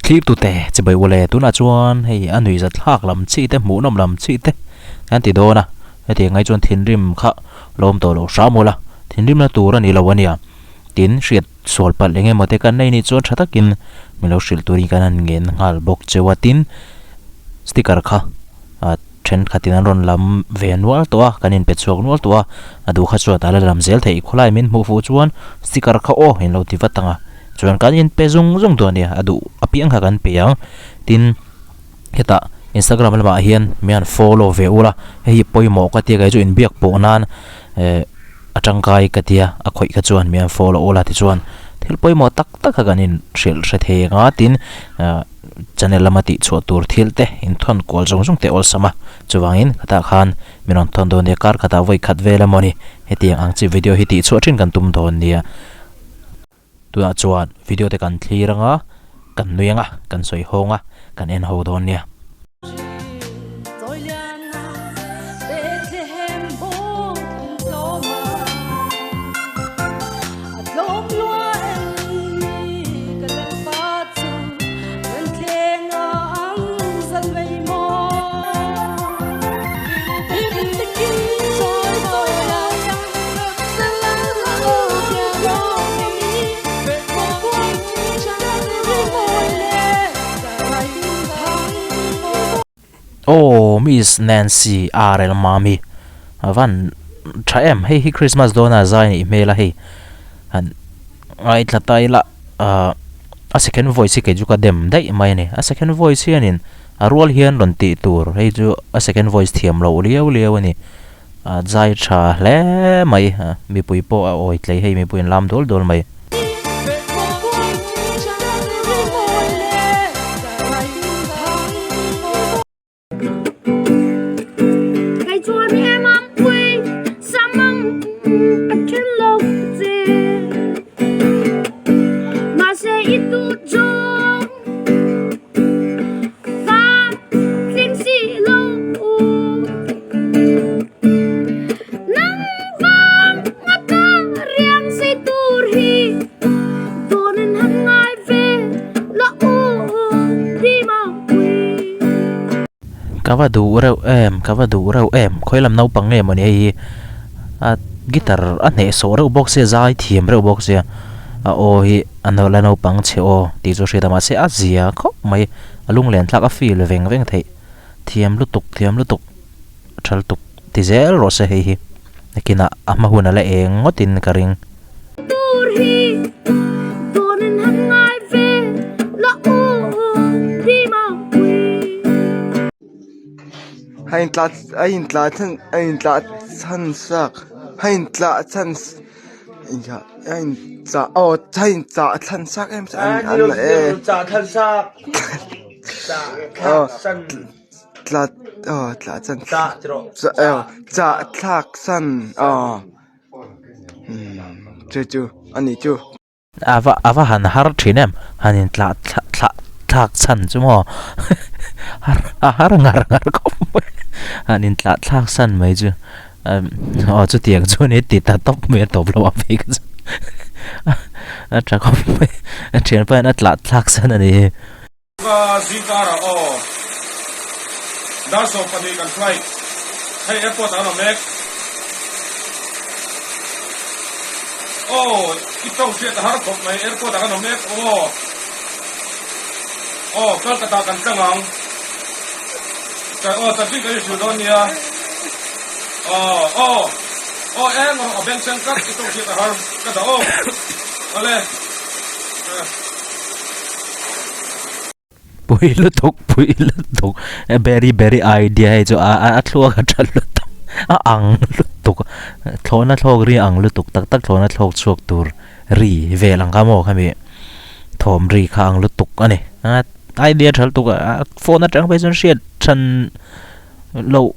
Thlirtute chibai ule tunah chuan hei a nuihzat thlak lam chi te hmuhnawm lam chi te an ti dawn a, hetiang ai chuan thinrim kha lawm tawh loh hram ula, thinrimna tur a ni lo a nia. Tin, hriat sual palh eng emaw te kan nei nih chuan tha takin min lo hrilh turin kan han ngen nghal bawk cheu a, tin sticker kha ah thenkhatin an rawn lam ve nual tawh a, kan inpe chhuak nual tawh a, a duh kha chuan a la lam zel theih khawlai min hmuh fuh chuan sticker kha aw in lo ti vat ang a, chuan kan inpe zung zung dawn a nia, a duh apiang kha kan pe ang, tin hetah Instagram lamah hian min han follow ve ula, hei hi pawimawh ka tia kei chu inbiak pawh nan eh a tangkai ka tia a khawih kha chuan min han follow ula tichuan thil pawimawh tak tak kha kan inhrilh hre thei ang a, tin ah. Channel lama tih chhuah tur thil te inthawn kual zawng zawng te awlsam a, chuvangin khatah khan min rawn thawn dawn nia, kar khatah vawi khat vel emaw ni, hetiang ang chi video hi tih chhuah thin kan tum dawn nia. Tunah chuan video te kan thlir anga, kan nui anga, kan sawi hawng a, kan en ho dawn nia. Aw Miss Nancy RL Mami a van tha em hei hi Christmas dawn a zai anih hmel a hei han ngaithla ta ila ah a second voice hi kei chu ka dem daih mai a ni a second voice hianin a rual hian rawn tih tur hei chu a second voice thiam loh liau liau a ni a zai tha hle mai mipui pawh a awi tlei hei mipui an lam dawl dawl mai. Ka va duh reuh em ka va duh reuh em khawi lam naupang nge mawni hei hi a guitar a hnehsawh reuh bawk sia zai thiam reuh bawk sia a aw hi a la naupang chhe aw tih chu a hriat a mahse a zia khawp mai a lunglen thlak a feel veng veng theih thiam lutuk thiam lutuk. Tha lutuk ti zel rawh se hei hi nakinah a hma hun a la eng ngawtin ka ring. A in tla a in tla chhan a in tla chhan sak a in tla chhan a in tla aw a in tla chhan sak em em. Tla aw tla chan aw chah thlak san aw umm chu chu a nih chu. Ava ava han har thin em han in tlah thla thlah thlak chhan chu maw har a har ngar ngar khawp mai han in tlah thlak san mai chu aw chutiang chu ni ti ta tawp mai a tawp lo a phei kha chu a tha khawp mai a thianpa hian a tlah thlak san a ni hi. Ka zingkarah aw. Dar 12 kan flight. Hei airport ah an awm mek. Aw i tawng hriat a har khawp mai airport ah kan awm mek aw. Aw Kolkata kan tlang ang. Aw chanchin kan inhrilh dawn nia. Aw aw aw eng rawh a bengchheng tlat i tawng hriat a har ka dah aw. Awle. Pui lutuk pui lutuk very very idea hei chu a a thluak a tha lutuk a ang lutuk thlawhna thlawk ri ang lutuk tak tak thlawhna thlawk chhuak tur ri vel ang kha maw khami thawm ri kha ang lutuk a ni idea tha lutuk a phone atang phei chuan hriat hran loh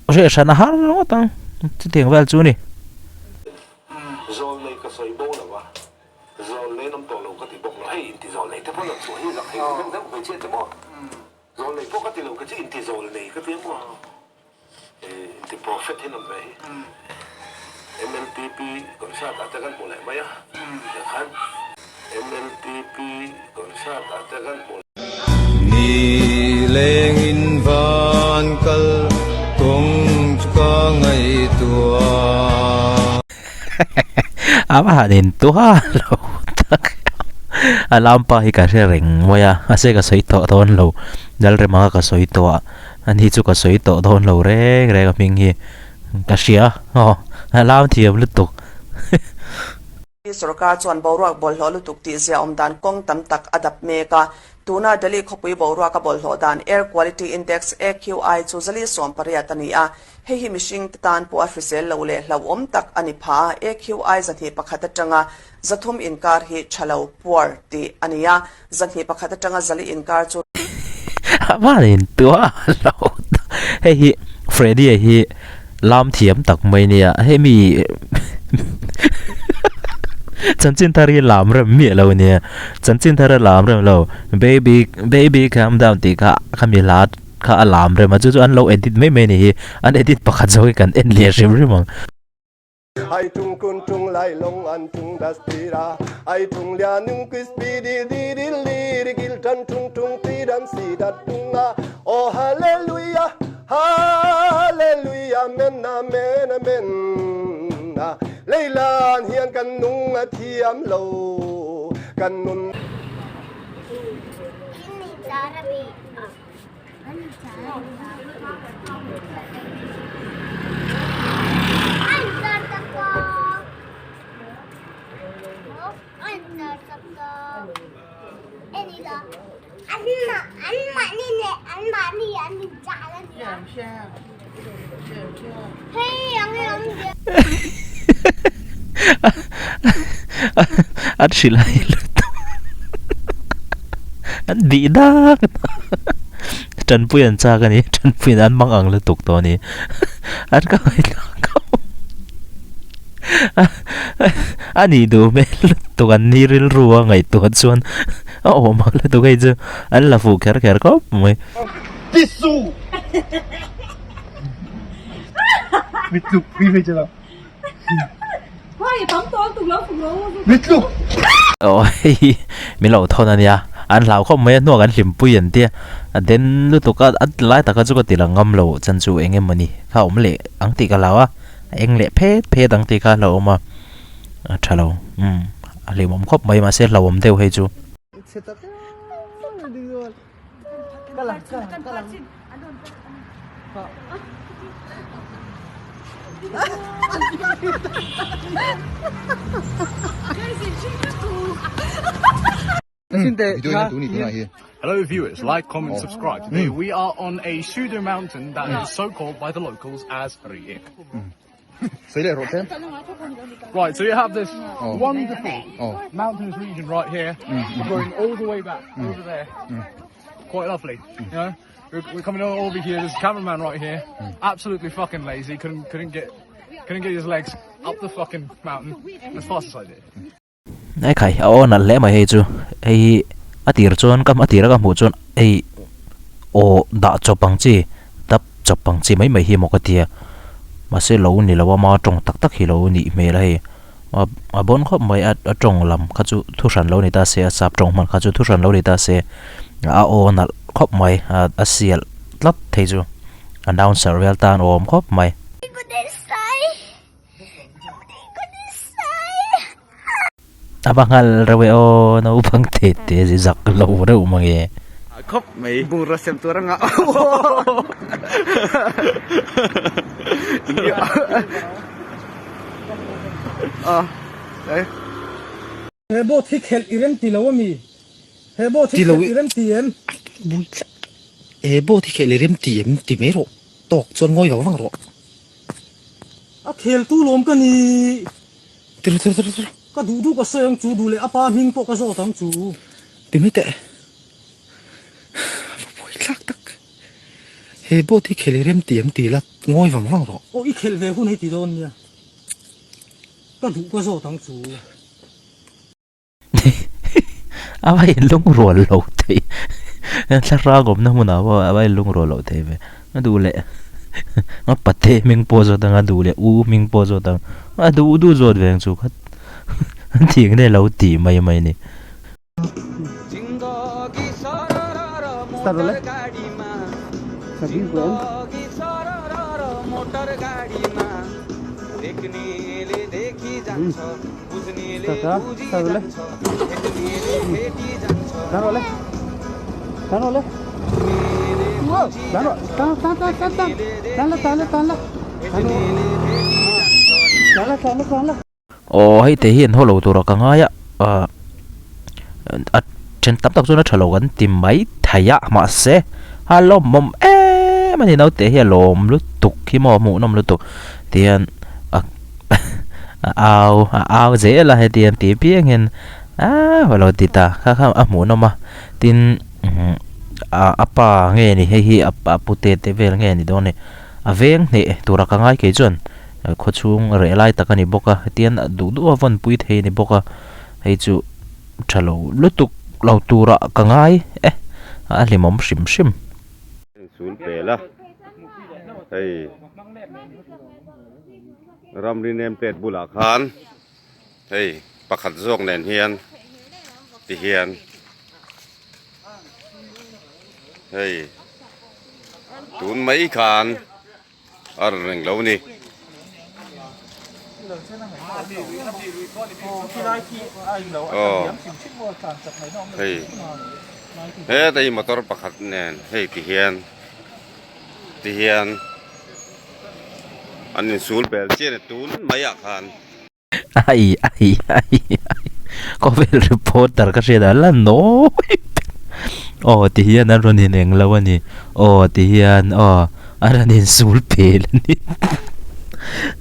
hriat hran a har ngawt ang chutiang vel chu a ni. Zawlnei ka sawi bo lo a. Zawlnei an awm tawh lo ka ti bawk lo. Hei inti zawlnei te pawn rawn chhuah hi zak thei lo deuh deuh hmeichhia te maw? Zawlnei pawh ka ti lo ka chi inti zawlnei ka ti a maw? Inti prophet hi an awm ve hi. MLTP concert ah te kan hmu leh mai a. Tikhan MLTP concert ah te kan hmu. Lengin van kal kawng chu ka ngaihtuah. A va han intuah lo tak a lampa hi ka hre reng mai a mahse ka sawi tawh dawn lo Lalrema kha ka sawi tawh a ani chu ka sawi tawh dawn lo reng reng a hming hi ka hria aw a lam thiam lutuk. Sorkar chuan boruak bawlhhlawh lutuk tih zia awm dan kawng tam tak a dap mek a. Tuna Delhi khawpui boruak a bawlhhlawh dan Air Quality Index, AQI, chu 480 a ni a. Hei hi mihring te tan pawh a hrisel lo leh hlauhawm tak a ni pha a. AQI 21 atanga 300 inkar hi tha lo, poor, tih a ni a. 201 atanga 400 inkar chu. A van intuah lo tak. Hei hi Freddy-a hi lam thiam tak mai nia. Hei mi chanchin thar hi lam rem miah lo nia. Chanchin thar a lam rem lo. Baby baby calm down tih kha khami hla kha a lam rem a. Chu chu an lo edit mai mai a ni hi. An edit pakhat zawk hi kan en leh hrim hrim ang. Ai tung kun tung lai long an tung das tira ai tung lia nung kis pi di di di li ri gil tan tung tung ti dam si dat tung a oh hallelujah hallelujah amen amen amen a leilan hian kan nung a thiam lo kan nun An hrilh a lutuk an bih dak Tanpui an chak a ni Tanpuiin an mang ang lutuk tawh a ni an ka ngaithla khawp a nih duh hmel lutuk an ni rilru a ngaihtuah chuan a awm ang lutuk hei chu an la fuh kher kher khawp mai. Aw hei min lo thawn a nia an hlau khawp mai a hnuah kan hlimpui an tia a den lutuk a a lai taka chu ka ti lang ngam lo chan chu eng emaw ni kha awm leh ang tih ka hlau a a eng leh phet phet ang tih kha a hlauhawm a a tha lo umm a hlimawm khawp mai mahse hlauhawm deuh hei chu. Hello viewers, like, comment, subscribe. Today we are on a pseudo mountain that is so called by the locals as Riek. Right, so you have this wonderful mountainous region right here, going all the way back over there. Quite lovely, you know. We're, we're coming over here. There's a cameraman right here, absolutely fucking lazy. Couldn't couldn't get couldn't get his legs up the fucking mountain as fast as I did. Ai khai a aw nalh hle mai hei chu hei hi a tir chuan ka a tira ka hmuh chuan hei aw dah chawp ang chi dap chawp ang chi mai mai hi maw ka tia mahse lo ni lo a ma tawng tak tak hi lo nih hmel a hei a a bawn khawp mai a a tawng lam kha chu thu hran lo ni ta se a sap tawng hman kha chu thu hran lo ni ta se a aw nalh khawp mai a a sial tlat thei chu announcer vel tan awm khawp mai. A va nghal reuh e aw naupang te te zi zak lo reuh mange. Khawp mai. Bungraw sem tur anga He boat hi khelh i rem ti lo ami? He boat hi khelh i rem ti em? He boat hi khelh i rem ti em ti mai rawh. Tawk chuan ngawi vang vang rawh. A khel tu lawm ka ni. Tiro tiro tiro tiro. Ka duh duh ka sawi ang chu duh leh a pa hming pawh ka zawt ang chu. Ti mai teh. Va buai thlak tak. He boat hi khel i rem ti em ti la ngawi vang vang rawh. Aw i khelh ve hun hei ti dawn nia. Ka duh ka zawt ang chu. A va inlungrual lo thei thlarang awmna hmunah pawh a va inlungrual lo thei ve a duh leh a pate hming pawh zawt ang a duh leh u hming pawh zawt ang a duh duh zawt ve ang chu kha thing te lo tih mai mai a ni. Start rawh le. Start a, start rawh le. Tlan rawh le. Tlan rawh le. Tlan rawh, tlan tlan tlan tlan tlan. Tlan la tlan la tlan la. Tlan rawh. Tlan la tlan la tlan la. Aw hei te hi an haw lo tur a ka ngai a ah a then tam tak chuan a tha lo kan ti mai thei a mahse a lawmawm em a ni naute hi a lawm lutuk hi maw hmuhnawm lutuk tihian a a au a au zel a heti an tih apiang hian aaa a lo ti ta kha kha a hmuhnawm a tin a pa nge ni hei hi a pute te vel nge ni dawn ni a veng hneh tura ka ngai kei chuan. Khawchhung reh lai tak a ni bawk a hetiang duh duh a vawn pui thei a ni bawk a hei chu tha lo lutuk lo turah ka ngai e a hlimawm hrim hrim. Sul pel a hei ramri nem plate bulah khan hei pakhat zawk nen hian tihian hei tun mai khan. A rawn reng lo ni. Aw hei heta hi motor pakhat nen hei ti hian ti hian an insul bel chian a tun maiah khan. Ai ai ai ai khawvel reporter ka hriat a la nawi ber aw ti hian an rawn ineng lo a ni aw ti hian aw an rawn insul pel a ni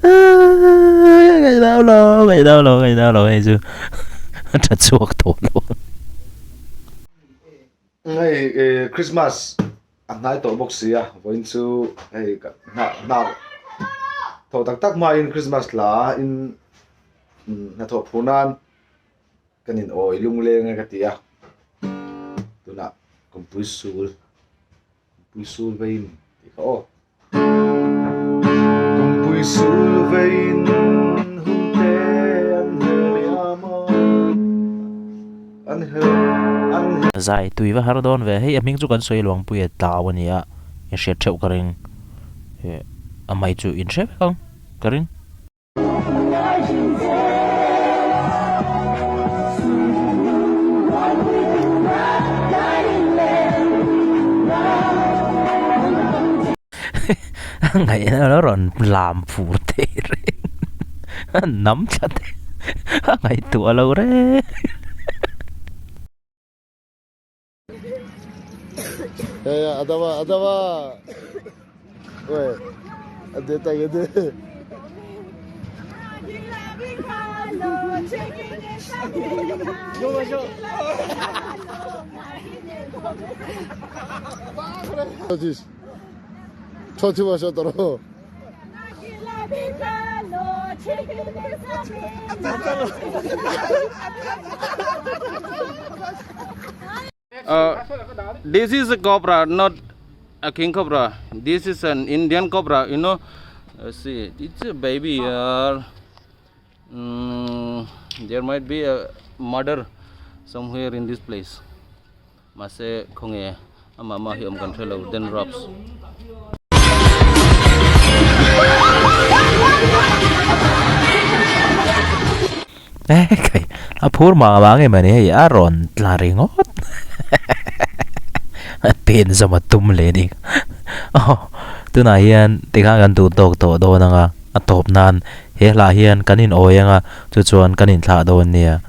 aaa ngaih lo ngaih lo ngaih lo hei chu a tha chhuak tawh lo ang. Hei Christmas a hnai tawh bawk si a vawiin chu hei hna hna thawh tak tak hmain Christmas hla in hnathawh phur nan kan in awi lungleng e ka ti a tunah kawngpui sul kawngpui sul veiin tih kha aw. Kawngpui sul veiin hun te an her liam a, an her an her. Zai tui va har dawn ve, hei a hming chu kan sawi luangpui a tlau a nia, in hriat theuh ka ring, a mai chu in hre vek ang ka ring. Ngaihna lo rawn lam fur thei reng a nam thla thei a ngaihtuah lo reng. Uh, this is a cobra, not a king cobra. This is an Indian cobra, you know. Uh, see, it's a baby. Uh, mm, there might be a murder somewhere in this place. Mahse khawnge amah mah hi awm kan hre lo den raps. Ekhai a phur mah mah nge mawni hei a rawn tla ringawt a pen zawm a tum leh a ni aw tunah hian tikhan kan duh tawk tawh dawn ang a a tawp nan he hlah hian kan in awi ang a chu chuan kan inthlah dawn nia.